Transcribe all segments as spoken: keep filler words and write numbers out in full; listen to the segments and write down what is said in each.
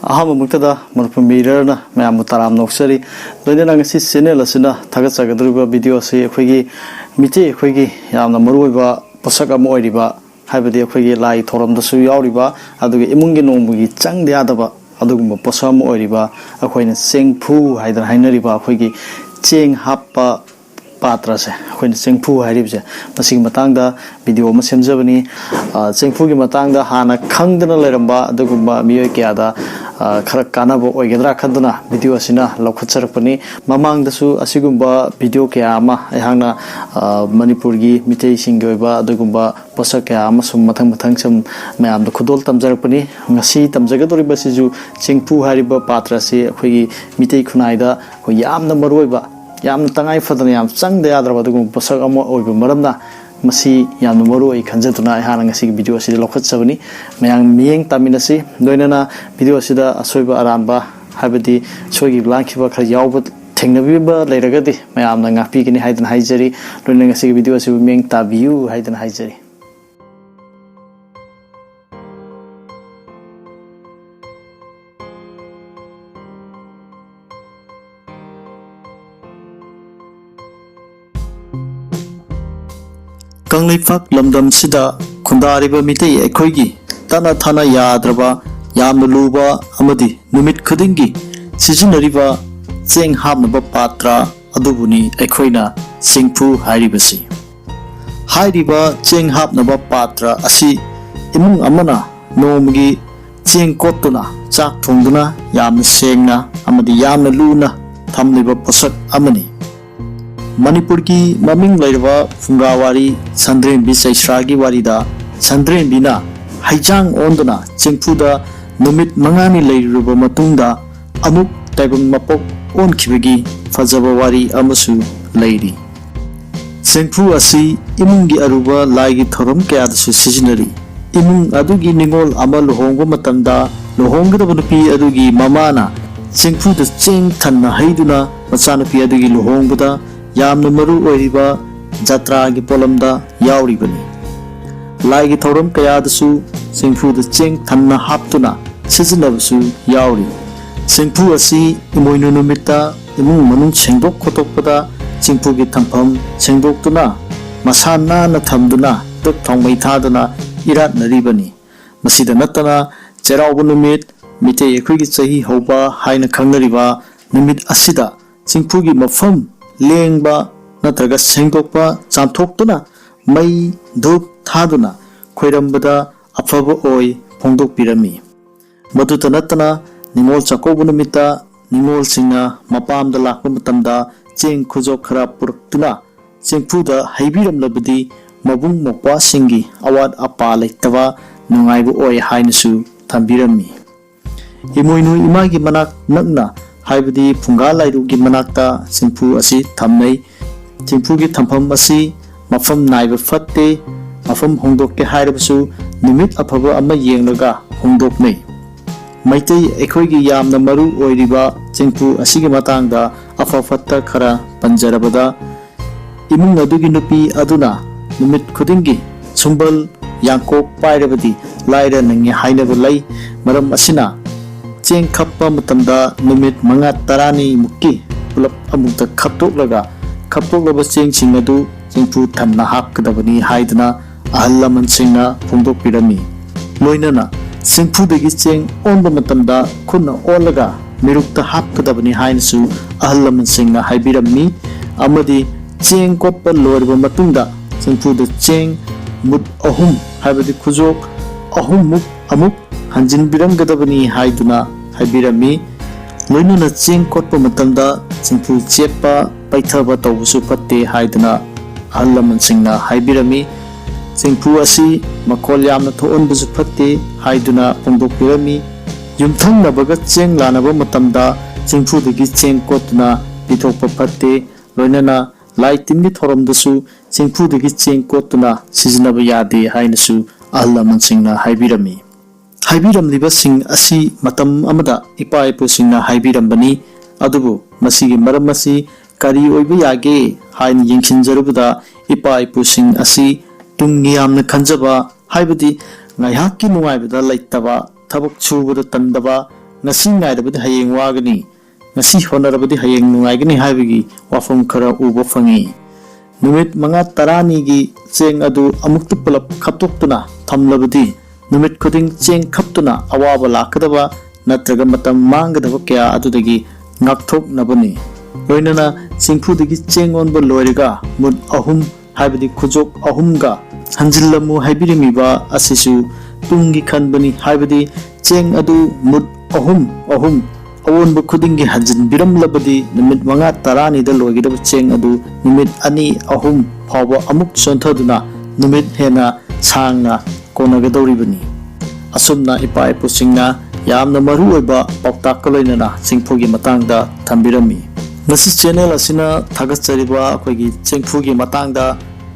ꯑꯍꯥꯟꯕꯃꯛꯇꯗ ꯃꯅꯤꯄꯨꯔ ꯃꯤꯔꯔꯅ ꯃꯌꯥꯝꯕꯨ ꯇꯔꯥꯝꯅ ꯑꯣꯛꯆꯔꯤ꯫ ꯂꯣꯏꯅꯅ ꯉꯁꯤ ꯆꯦꯅꯦꯜ ꯑꯁꯤꯅ ꯊꯥꯒꯠꯆꯒꯗꯧꯔꯤꯕ ꯚꯤꯗꯤꯑꯣ ꯑꯁꯤ ꯑꯩꯈꯣꯏꯒꯤ ꯃꯤꯇꯩ ꯑꯩꯈꯣꯏꯒꯤ ꯌꯥꯝꯅ ꯃꯔꯨꯑꯣꯏꯕ ꯄꯣꯠꯁꯛ ꯑꯃ ꯑꯣꯏꯔꯤꯕ, ꯍꯥꯏꯕꯗꯤ ꯑꯩꯈꯣꯏꯒꯤ ꯂꯥꯏ ꯊꯧꯔꯝꯗꯁꯨ ꯌꯥꯎꯔꯤꯕ, ꯑꯗꯨꯒ ꯏꯃꯨꯡꯒꯤ ꯅꯣꯡꯃꯒꯤ ꯆꯪꯗ ꯌꯥꯗꯕ ꯑꯗꯨꯒꯨꯝꯕ ꯄꯣꯠꯁꯛ ꯑꯃ ꯑꯣꯏꯔꯤꯕ ꯑꯩꯈꯣꯏꯅ ꯆꯦꯡꯐꯨ ꯍꯥꯏꯗꯅ ꯍꯥꯏꯅꯔꯤꯕ ꯑꯩꯈꯣꯏꯒꯤ ꯆꯦꯡ ꯍꯥꯞꯄ ꯄꯥꯇ꯭ꯔꯁꯦ, ꯑꯩꯈꯣꯏꯅ ꯆꯦꯡꯐꯨ ꯍꯥꯏꯔꯤꯕꯁꯦ, ꯃꯁꯤꯒꯤ ꯃꯇꯥꯡꯗ ꯚꯤꯗꯤꯑꯣ ꯑꯃ ꯁꯦꯝꯖꯕꯅꯤ꯫ ꯑ, ꯆꯦꯡꯐꯨꯒꯤ ꯃꯇꯥꯡꯗ ꯍꯥꯟꯅ ꯈꯪꯗꯅ ꯂꯩꯔꯝꯕ ꯑꯗꯨꯒꯨꯝꯕ ꯃꯤꯑꯣꯏ ꯀꯌꯥꯗ, ꯑ, ꯈꯔ ꯀꯥꯟꯅꯕ ꯑꯣꯏꯒꯗ꯭ꯔꯥ ꯈꯟꯗꯨꯅ ꯚꯤꯗꯤꯑꯣ ꯑꯁꯤꯅ ꯂꯧꯈꯠꯆꯔꯛꯄꯅꯤ꯫ ꯃꯃꯥꯡꯗꯁꯨ ꯑꯁꯤꯒꯨꯝꯕ ꯚꯤꯗꯤꯑꯣ ꯀꯌꯥ ꯑꯃ ꯑꯩꯍꯥꯛꯅ, ꯑ, ꯃꯅꯤꯄꯨꯔꯒꯤ ꯃꯤꯇꯩꯁꯤꯡꯒꯤ ꯑꯣꯏꯕ ꯑꯗꯨꯒꯨꯝꯕ ꯄꯣꯠꯁꯛ ꯀꯌꯥ ꯑꯃ ꯁꯨꯝ ꯃꯊꯪ ꯃꯊꯪ ꯁꯨꯝ ꯃꯌꯥꯝꯗ ꯈꯨꯗꯣꯜ ꯇꯝꯖꯔꯛꯄꯅꯤ꯫ ꯉꯁꯤ ꯇꯝꯖꯒꯗꯧꯔꯤꯕꯁꯤꯁꯨ ꯆꯦꯡꯐꯨ ꯍꯥꯏꯔꯤꯕ ꯄꯥꯇ꯭ꯔ ꯑꯁꯤ ꯑꯩꯈꯣꯏꯒꯤ ꯃꯤꯇꯩ ꯈꯨꯟꯅꯥꯏꯗ ꯑꯩꯈꯣꯏ ꯌꯥꯝꯅ ꯃꯔꯨꯑꯣꯏꯕ, ꯌꯥꯝꯅ ꯇꯉꯥꯏ ꯐꯗꯅ ꯌꯥꯝ ꯆꯪꯗ ꯌꯥꯗ꯭ꯔꯕ ꯑꯗꯨꯒꯨꯝꯕ ꯄꯣꯠꯁꯛ ꯑꯃ ꯑꯣꯏꯕ ꯃꯔꯝꯅ ꯃꯁꯤ ꯌꯥꯝꯅ ꯃꯔꯨ ꯑꯣꯏ ꯈꯟꯖꯗꯨꯅ ꯑꯩꯍꯥꯛꯅ ꯉꯁꯤꯒꯤ ꯚꯤꯗꯤꯑꯣ ꯑꯁꯤꯗ ꯂꯧꯈꯠꯆꯕꯅꯤ꯫ ꯃꯌꯥꯝ ꯃꯤꯠꯌꯦꯡ ꯇꯥꯃꯤꯟꯅꯁꯤ꯫ ꯂꯣꯏꯅꯅ ꯚꯤꯗꯤꯑꯣ ꯑꯁꯤꯗ ꯑꯁꯣꯏꯕ ꯑꯔꯥꯟꯕ, ꯍꯥꯏꯕꯗꯤ ꯁꯣꯏꯈꯤꯕ ꯂꯥꯟꯈꯤꯕ ꯈꯔ ꯌꯥꯎꯕ ꯊꯦꯡꯅꯕꯤꯕ ꯂꯩꯔꯒꯗꯤ ꯃꯌꯥꯝꯅ ꯉꯥꯛꯄꯤꯒꯅꯤ ꯍꯥꯏꯗꯅ ꯍꯥꯏꯖꯔꯤ꯫ ꯂꯣꯏꯅꯅ ꯉꯁꯤꯒꯤ ꯚꯤꯗꯤꯑꯣ ꯑꯁꯤꯕꯨ ꯃꯤꯠꯌꯦꯡ ꯇꯥꯕꯤꯌꯨ ꯍꯥꯏꯗꯅ ꯍꯥꯏꯖꯔꯤ꯫ ꯀꯪꯂꯩꯄꯥꯛ ꯂꯝꯗꯝꯁꯤꯗ ꯈꯨꯟꯗꯥꯔꯤꯕ ꯃꯤꯇꯩ ꯑꯩꯈꯣꯏꯒꯤ ꯇꯠꯅ ꯊꯥꯅ ꯌꯥꯗ꯭ꯔꯕ, ꯌꯥꯝꯅ ꯂꯨꯕ ꯑꯃꯗꯤ ꯅꯨꯃꯤꯠ ꯈꯨꯗꯤꯡꯒꯤ ꯁꯤꯖꯤꯟꯅꯔꯤꯕ ꯆꯦꯡ ꯍꯥꯞꯅꯕ ꯄꯥꯇ꯭ꯔ ꯑꯗꯨꯕꯨꯅꯤ ꯑꯩꯈꯣꯏꯅ ꯆꯦꯡꯐꯨ ꯍꯥꯏꯔꯤꯕꯁꯤ꯫ ꯍꯥꯏꯔꯤꯕ ꯆꯦꯡ ꯍꯥꯞꯅꯕ ꯄꯥꯇ꯭ꯔ ꯑꯁꯤ ꯏꯃꯨꯡ ꯑꯃꯅ ꯅꯣꯡꯃꯒꯤ ꯆꯦꯡ ꯀꯣꯠꯇꯨꯅ, ꯆꯥꯛ ꯊꯣꯡꯗꯨꯅ ꯌꯥꯝꯅ ꯁꯦꯡꯅ ꯑꯃꯗꯤ ꯌꯥꯝꯅ ꯂꯨꯅ ꯊꯝꯂꯤꯕ ꯄꯣꯠꯁꯛ ꯑꯃꯅꯤ꯫ ꯃꯅꯤꯄꯨꯔꯒꯤ ꯃꯃꯤꯡ ꯂꯩꯔꯕ ꯐꯨꯡꯒꯥꯋꯥꯔꯤ ꯁꯟꯗ꯭ꯔꯦꯝꯕꯤ ꯆꯩꯁ꯭ꯔꯥꯒꯤ ꯋꯥꯔꯤꯗ ꯁꯟꯗ꯭ꯔꯦꯝꯕꯤꯅ ꯍꯩꯖꯥꯡ ꯑꯣꯟꯗꯨꯅ ꯆꯦꯡꯐꯨꯗ ꯅꯨꯃꯤꯠ ꯃꯉꯥꯅꯤ ꯂꯩꯔꯨꯔꯕ ꯃꯇꯨꯡꯗ ꯑꯃꯨꯛ ꯇꯥꯏꯕꯪ ꯃꯄꯣꯛ ꯑꯣꯟꯈꯤꯕꯒꯤ ꯐꯖꯕ ꯋꯥꯔꯤ ꯑꯃꯁꯨ ꯂꯩꯔꯤ꯫ ꯆꯦꯡꯐꯨ ꯑꯁꯤ ꯏꯃꯨꯡꯒꯤ ꯑꯔꯨꯕ ꯂꯥꯏꯒꯤ ꯊꯧꯔꯝ ꯀꯌꯥꯗꯁꯨ ꯁꯤꯖꯤꯟꯅꯔꯤ꯫ ꯏꯃꯨꯡ ꯑꯗꯨꯒꯤ ꯅꯤꯉꯣꯜ ꯑꯃ ꯂꯨꯍꯣꯡꯕ ꯃꯇꯝꯗ ꯂꯨꯍꯣꯡꯒꯗꯕ ꯅꯨꯄꯤ ꯑꯗꯨꯒꯤ ꯃꯃꯥꯅ ꯆꯦꯡꯐꯨꯗ ꯆꯦꯡ ꯊꯟꯅ ꯍꯩꯗꯨꯅ ꯃꯆꯥꯅꯨꯄꯤ ꯑꯗꯨꯒꯤ ꯂꯨꯍꯣꯡꯕꯗ ꯌꯥꯝꯅ ꯃꯔꯨ ꯑꯣꯏꯔꯤꯕ ꯖꯇ꯭ꯔꯥꯒꯤ ꯄꯣꯠꯂꯝꯗ ꯌꯥꯎꯔꯤꯕꯅꯤ꯫ ꯂꯥꯏꯒꯤ ꯊꯧꯔꯝ ꯀꯌꯥꯗꯁꯨ ꯆꯦꯡꯐꯨꯗ ꯆꯦꯡ ꯊꯟꯅ ꯍꯥꯞꯇꯨꯅ ꯁꯤꯖꯤꯟꯅꯕꯁꯨ ꯌꯥꯎꯔꯤ꯫ ꯆꯦꯡꯐꯨ ꯑꯁꯤ ꯏꯃꯣꯏꯅꯨ ꯅꯨꯃꯤꯠꯇ ꯏꯃꯨꯡ ꯃꯅꯨꯡ ꯁꯦꯡꯗꯣꯛ ꯈꯣꯠꯇꯣꯛꯄꯗ ꯆꯦꯡꯐꯨꯒꯤ ꯊꯝꯐꯝ ꯁꯦꯡꯗꯣꯛꯇꯨꯅ ꯃꯁꯥ ꯅꯥꯟꯅ ꯊꯝꯗꯨꯅ ꯙꯨꯞ ꯊꯥꯎꯃꯩ ꯊꯥꯗꯨꯅ ꯏꯔꯥꯠꯅꯔꯤꯕꯅꯤ꯫ ꯃꯁꯤꯗ ꯅꯠꯇꯅ ꯆꯩꯔꯥꯎꯕ ꯅꯨꯃꯤꯠ, ꯃꯤꯇꯩ ꯑꯩꯈꯣꯏꯒꯤ ꯆꯍꯤ ꯍꯧꯕ ꯍꯥꯏꯅ ꯈꯪꯅꯔꯤꯕ ꯅꯨꯃꯤꯠ ꯑꯁꯤꯗ ꯆꯦꯡꯐꯨꯒꯤ ꯃꯐꯝ ꯂꯦꯡꯕ ꯅꯠꯇ꯭ꯔꯒ ꯁꯦꯡꯗꯣꯛꯄ, ꯆꯥꯝꯊꯣꯛꯇꯨꯅ ꯃꯩ ꯙꯨꯞ ꯊꯥꯗꯨꯅ ꯈꯣꯏꯔꯝꯕꯗ ꯑꯐꯕ ꯑꯣꯏ ꯐꯣꯡꯗꯣꯛꯄꯤꯔꯝꯃꯤ꯫ ꯃꯗꯨꯇ ꯅꯠꯇꯅ ꯅꯤꯉꯣꯜ ꯆꯥꯛꯀꯧꯕ ꯅꯨꯃꯤꯠꯇ ꯅꯤꯉꯣꯜꯁꯤꯡꯅ ꯃꯄꯥꯝꯗ ꯂꯥꯛꯄ ꯃꯇꯝꯗ ꯆꯦꯡ ꯈꯨꯖꯣꯛ ꯈꯔ ꯄꯨꯔꯛꯇꯨꯅ ꯆꯦꯡꯐꯨꯗ ꯍꯩꯕꯤꯔꯝꯂꯕꯗꯤ ꯃꯕꯨꯡ ꯃꯧꯄ꯭ꯋꯥꯁꯤꯡꯒꯤ ꯑꯋꯥꯠ ꯑꯄꯥ ꯂꯩꯇꯕ ꯅꯨꯡꯉꯥꯏꯕ ꯑꯣꯏ ꯍꯥꯏꯅꯁꯨ ꯊꯝꯕꯤꯔꯝꯃꯤ꯫ ꯏꯃꯣꯏꯅꯨ ꯏꯃꯥꯒꯤ ꯃꯅꯥꯛ ꯅꯛꯅ, ꯍꯥꯏꯕꯗꯤ ꯐꯨꯡꯒꯥ ꯂꯥꯏꯔꯨꯒꯤ ꯃꯅꯥꯛꯇ ꯆꯦꯡꯐꯨ ꯑꯁꯤ ꯊꯝꯅꯩ꯫ ꯆꯦꯡꯐꯨꯒꯤ ꯊꯝꯐꯝ ꯑꯁꯤ ꯃꯐꯝ ꯅꯥꯏꯕ ꯐꯠꯇꯦ꯫ ꯃꯐꯝ ꯍꯣꯡꯗꯣꯛꯀꯦ ꯍꯥꯏꯔꯕꯁꯨ ꯅꯨꯃꯤꯠ ꯑꯐꯕ ꯑꯃ ꯌꯦꯡꯂꯒ ꯍꯣꯡꯗꯣꯛꯅꯩ꯫ ꯃꯩꯇꯩ ꯑꯩꯈꯣꯏꯒꯤ ꯌꯥꯝꯅ ꯃꯔꯨ ꯑꯣꯏꯔꯤꯕ ꯆꯦꯡꯐꯨ ꯑꯁꯤꯒꯤ ꯃꯇꯥꯡꯗ ꯑꯐ ꯐꯠꯇ ꯈꯔ ꯄꯟꯖꯔꯕꯗ, ꯏꯃꯨꯡ ꯑꯗꯨꯒꯤ ꯅꯨꯄꯤ ꯑꯗꯨꯅ ꯅꯨꯃꯤꯠ ꯈꯨꯗꯤꯡꯒꯤ ꯁꯨꯝꯕꯜ ꯌꯥꯡꯀꯣꯛ ꯄꯥꯏꯔꯕꯗꯤ ꯂꯥꯏꯔ ꯅꯪꯉꯤ ꯍꯥꯏꯅꯕ ꯂꯩ꯫ ꯃꯔꯝ ꯑꯁꯤꯅ ꯆꯦꯡ ꯈꯞꯄ ꯃꯇꯝꯗ ꯅꯨꯃꯤꯠ ꯃꯉꯥ ꯇꯔꯥꯅꯤꯃꯨꯛꯀꯤ ꯄꯨꯂꯞ ꯑꯃꯨꯛꯇ ꯈꯞꯇꯣꯛꯂꯒ, ꯈꯞꯇꯣꯛꯂꯕ ꯆꯦꯡꯁꯤꯡ ꯑꯗꯨ ꯆꯦꯡꯐꯨ ꯊꯟꯅ ꯍꯥꯞꯀꯗꯕꯅꯤ ꯍꯥꯏꯗꯨꯅ ꯑꯍꯜ ꯂꯃꯟꯁꯤꯡꯅ ꯐꯣꯡꯗꯣꯛꯄꯤꯔꯝꯃꯤ꯫ ꯂꯣꯏꯅꯅ ꯆꯦꯡꯐꯨꯗꯒꯤ ꯆꯦꯡ ꯑꯣꯟꯕ ꯃꯇꯝꯗ ꯈꯨꯠꯅ ꯑꯣꯜꯂꯒ ꯃꯤꯔꯨꯛꯇ ꯍꯥꯞꯀꯗꯕꯅꯤ ꯍꯥꯏꯅꯁꯨ ꯑꯍꯜ ꯂꯃꯟꯁꯤꯡꯅ ꯍꯥꯏꯕꯤꯔꯝꯃꯤ꯫ ꯑꯃꯗꯤ ꯆꯦꯡ ꯀꯣꯠꯄ ꯂꯣꯏꯔꯕ ꯃꯇꯨꯡꯗ ꯆꯦꯡꯐꯨꯗ ꯆꯦꯡ ꯃꯨꯠ ꯑꯍꯨꯝ, ꯍꯥꯏꯕꯗꯤ ꯈꯨꯖꯣꯛ ꯑꯍꯨꯝꯃꯨꯛ ꯑꯃꯨꯛ ꯍꯟꯖꯤꯟꯕꯤꯔꯝꯒꯗꯕꯅꯤ ꯍꯥꯏꯗꯨꯅ ꯍꯥꯏꯕꯤꯔꯝꯃꯤ꯫ ꯂꯣꯏꯅꯅ ꯆꯦꯡ ꯀꯣꯠꯄ ꯃꯇꯝꯗ ꯆꯦꯡꯐꯨ ꯆꯦꯠꯄ, ꯄꯩꯊꯕ ꯇꯧꯕꯁꯨ ꯐꯠꯇꯦ ꯍꯥꯏꯗꯨꯅ ꯑꯍꯜ ꯂꯃꯟꯁꯤꯡꯅ ꯍꯥꯏꯕꯤꯔꯝꯃꯤ꯫ ꯆꯦꯡꯐꯨ ꯑꯁꯤ ꯃꯈꯣꯜ ꯌꯥꯝꯅ ꯊꯣꯛꯍꯟꯕꯁꯨ ꯐꯠꯇꯦ ꯍꯥꯏꯗꯨꯅ ꯐꯣꯡꯗꯣꯛꯄꯤꯔꯝꯃꯤ꯫ ꯌꯨꯝꯊꯪꯅꯕꯒ ꯆꯦꯡ ꯂꯥꯟꯅꯕ ꯃꯇꯝꯗ ꯆꯦꯡꯐꯨꯗꯒꯤ ꯆꯦꯡ ꯀꯣꯠꯇꯨꯅ ꯄꯤꯊꯣꯛꯄ ꯐꯠꯇꯦ꯫ ꯂꯣꯏꯅꯅ ꯂꯥꯏ ꯇꯤꯟꯒꯤ ꯊꯧꯔꯝꯗꯁꯨ ꯆꯦꯡꯐꯨꯗꯒꯤ ꯆꯦꯡ ꯀꯣꯠꯇꯨꯅ ꯁꯤꯖꯤꯟꯅꯕ ꯌꯥꯗꯦ ꯍꯥꯏꯅꯁꯨ ꯑꯍꯜ ꯂꯃꯟꯁꯤꯡꯅ ꯍꯥꯏꯕꯤꯔꯝꯃꯤ꯫ ꯍꯥꯏꯕꯤꯔꯝꯂꯤꯕꯁꯤꯡ ꯑꯁꯤ ꯃꯇꯝ ꯑꯃꯗ ꯏꯄꯥ ꯏꯄꯨꯁꯤꯡꯅ ꯍꯥꯏꯕꯤꯔꯝꯕꯅꯤ꯫ ꯑꯗꯨꯕꯨ ꯃꯁꯤꯒꯤ ꯃꯔꯝ ꯑꯁꯤ ꯀꯔꯤ ꯑꯣꯏꯕ ꯌꯥꯒꯦ ꯍꯥꯏꯅ ꯌꯦꯡꯁꯤꯟꯖꯔꯨꯕꯗ, ꯏꯄꯥ ꯏꯄꯨꯁꯤꯡ ꯑꯁꯤ ꯇꯨꯡꯒꯤ ꯌꯥꯝꯅ ꯈꯟꯖꯕ, ꯍꯥꯏꯕꯗꯤ ꯉꯥꯏꯍꯥꯛꯀꯤ ꯅꯨꯡꯉꯥꯏꯕꯗ ꯂꯩꯇꯕ, ꯊꯕꯛ ꯁꯨꯕꯗ ꯇꯟꯗꯕ, ꯉꯁꯤ ꯉꯥꯏꯔꯕꯗꯤ ꯍꯌꯦꯡ ꯋꯥꯒꯅꯤ, ꯉꯁꯤ ꯍꯣꯠꯅꯔꯕꯗꯤ ꯍꯌꯦꯡ ꯅꯨꯡꯉꯥꯏꯒꯅꯤ ꯍꯥꯏꯕꯒꯤ ꯋꯥꯐꯝ ꯈꯔ ꯎꯕ ꯐꯪꯉꯤ꯫ ꯅꯨꯃꯤꯠ ꯃꯉꯥ ꯇꯔꯥꯅꯤꯒꯤ ꯆꯦꯡ ꯑꯗꯨ ꯑꯃꯨꯛꯇ ꯄꯨꯂꯞ ꯈꯞꯇꯣꯛꯇꯨꯅ ꯊꯝꯂꯕꯗꯤ, ꯅꯨꯃꯤꯠ ꯈꯨꯗꯤꯡ ꯆꯦꯡ ꯈꯞꯇꯨꯅ ꯑꯋꯥꯕ ꯂꯥꯛꯀꯗꯕ ꯅꯠꯇ꯭ꯔꯒ ꯃꯇꯝ ꯃꯥꯡꯒꯗꯕ ꯀꯌꯥ ꯑꯗꯨꯗꯒꯤ ꯉꯥꯛꯊꯣꯛꯅꯕꯅꯤ꯫ ꯂꯣꯏꯅꯅ ꯆꯦꯡꯐꯨꯗꯒꯤ ꯆꯦꯡ ꯑꯣꯟꯕ ꯂꯣꯏꯔꯒ ꯃꯨꯠ ꯑꯍꯨꯝ, ꯍꯥꯏꯕꯗꯤ ꯈꯨꯖꯣꯞ ꯑꯍꯨꯝꯒ ꯍꯟꯖꯤꯜꯂꯝꯃꯨ ꯍꯥꯏꯕꯤꯔꯝꯃꯤꯕ ꯑꯁꯤꯁꯨ ꯇꯨꯡꯒꯤ ꯈꯟꯕꯅꯤ꯫ ꯍꯥꯏꯕꯗꯤ ꯆꯦꯡ ꯑꯗꯨ ꯃꯨꯠ ꯑꯍꯨꯝ ꯑꯍꯨꯝ ꯑꯑꯣꯟꯕ ꯈꯨꯗꯤꯡꯒꯤ ꯍꯟꯖꯤꯟꯕꯤꯔꯝꯂꯕꯗꯤ, ꯅꯨꯃꯤꯠ ꯃꯉꯥ ꯇꯔꯥꯅꯤꯗ ꯂꯣꯏꯒꯗꯕ ꯆꯦꯡ ꯑꯗꯨ ꯅꯨꯃꯤꯠ ꯑꯅꯤ ꯑꯍꯨꯝ ꯐꯥꯎꯕ ꯑꯃꯨꯛ ꯆꯣꯟꯊꯗꯨꯅ ꯅꯨꯃꯤꯠ ꯍꯦꯟꯅ ꯁꯥꯡꯅ ꯀꯣꯟꯅꯒꯗꯧꯔꯤꯕꯅꯤ꯫ ꯑꯁꯨꯝꯅ ꯏꯄꯥ ꯏꯄꯨꯁꯤꯡꯅ ꯌꯥꯝꯅ ꯃꯔꯨ ꯑꯣꯏꯕ ꯄꯥꯎꯇꯥꯛꯀ ꯂꯣꯏꯅꯅ ꯆꯦꯡꯐꯨꯒꯤ ꯃꯇꯥꯡꯗ ꯊꯝꯕꯤꯔꯝꯃꯤ꯫ ꯉꯁꯤ ꯆꯦꯅꯦꯜ ꯑꯁꯤꯅ ꯊꯥꯒꯠꯆꯔꯤꯕ ꯑꯩꯈꯣꯏꯒꯤ ꯆꯦꯡꯐꯨꯒꯤ ꯃꯇꯥꯡꯗ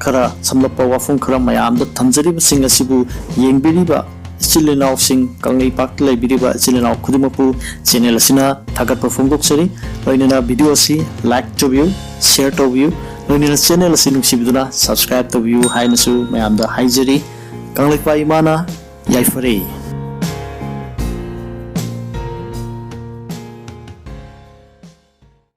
ꯈꯔ ꯁꯝꯂꯞꯄ ꯋꯥꯐꯝ ꯈꯔ ꯃꯌꯥꯝꯗ ꯊꯝꯖꯔꯤꯕꯁꯤꯡ ꯑꯁꯤꯕꯨ ꯌꯦꯡꯕꯤꯔꯤꯕ ꯏꯆꯤꯜ ꯏꯅꯥꯎꯁꯤꯡ, ꯀꯪꯂꯩꯄꯥꯛꯇ ꯂꯩꯕꯤꯔꯤꯕ ꯏꯆꯤꯜ ꯏꯅꯥꯎ ꯈꯨꯗꯤꯡꯃꯛꯄꯨ ꯆꯦꯅꯦꯜ ꯑꯁꯤꯅ ꯊꯥꯒꯠꯄ ꯐꯣꯡꯗꯣꯛꯆꯔꯤ꯫ ꯂꯣꯏꯅꯅ ꯚꯤꯗꯤꯑꯣ ꯑꯁꯤ ꯂꯥꯏꯛ ꯇꯧꯕꯤꯌꯨ, ꯁꯤꯌꯔ ꯇꯧꯕꯤꯌꯨ, ꯂꯣꯏꯅꯅ ꯆꯦꯅꯦꯜ ꯑꯁꯤ ꯅꯨꯡꯁꯤꯕꯤꯗꯨꯅ ꯁꯕꯁꯀ꯭ꯔꯥꯏꯕ ꯇꯧꯕꯤꯌꯨ ꯍꯥꯏꯅꯁꯨ ꯃꯌꯥꯝꯗ ꯍꯥꯏꯖꯔꯤ꯫ ꯀꯪꯂꯩꯄꯥꯛ ꯏꯃꯥꯅ ꯌꯥꯏꯐꯔꯦ꯫